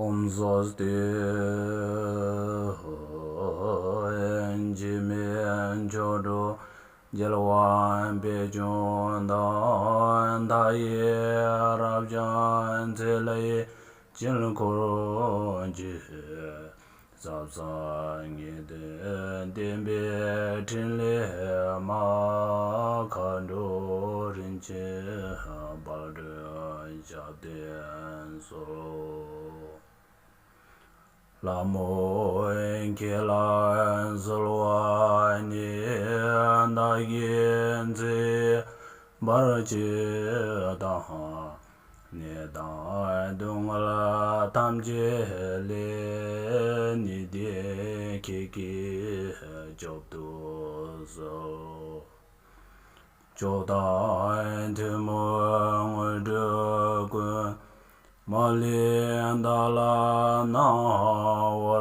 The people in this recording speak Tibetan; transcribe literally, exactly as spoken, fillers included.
ཨོཾ་སྭ་སྟི། འཇིགས་མེད་མཆོག་སྤྲུལ་རྒྱལ་བ་པད་འབྱུང་དང་། མཐའ་ཡས་རབ་འབྱམས་ཚེ་ལྷའི་དཀྱིལ་འཁོར་གྱི། ཟབ་གསང་ངེས་དོན་བསྟན་པའི་ཕྲིན་ལས་མ། མཁའ་འགྲོ་རིན་ཆེན་དཔལ་སྤྲུལ་ཞབས་བརྟན་གསོལ། ལྷ་མོ་ཁྱེད་ལ་གསོལ་བ་ནི། བདག་གི་ཚེ་བར་ཆད་དང་། ནད་དང་སྡུག་བསྔལ་ཐམས་ཅད་ལས། ནད་འདི་ཁྱེད་ཀྱིས་སྐྱོབ་ཏུ་གསོལ། མཆོག་དང་ཐུན་མོང་དངོས་གྲུབ་ཀུན། མ་ལུས་བདག་ལ་གནང་བ།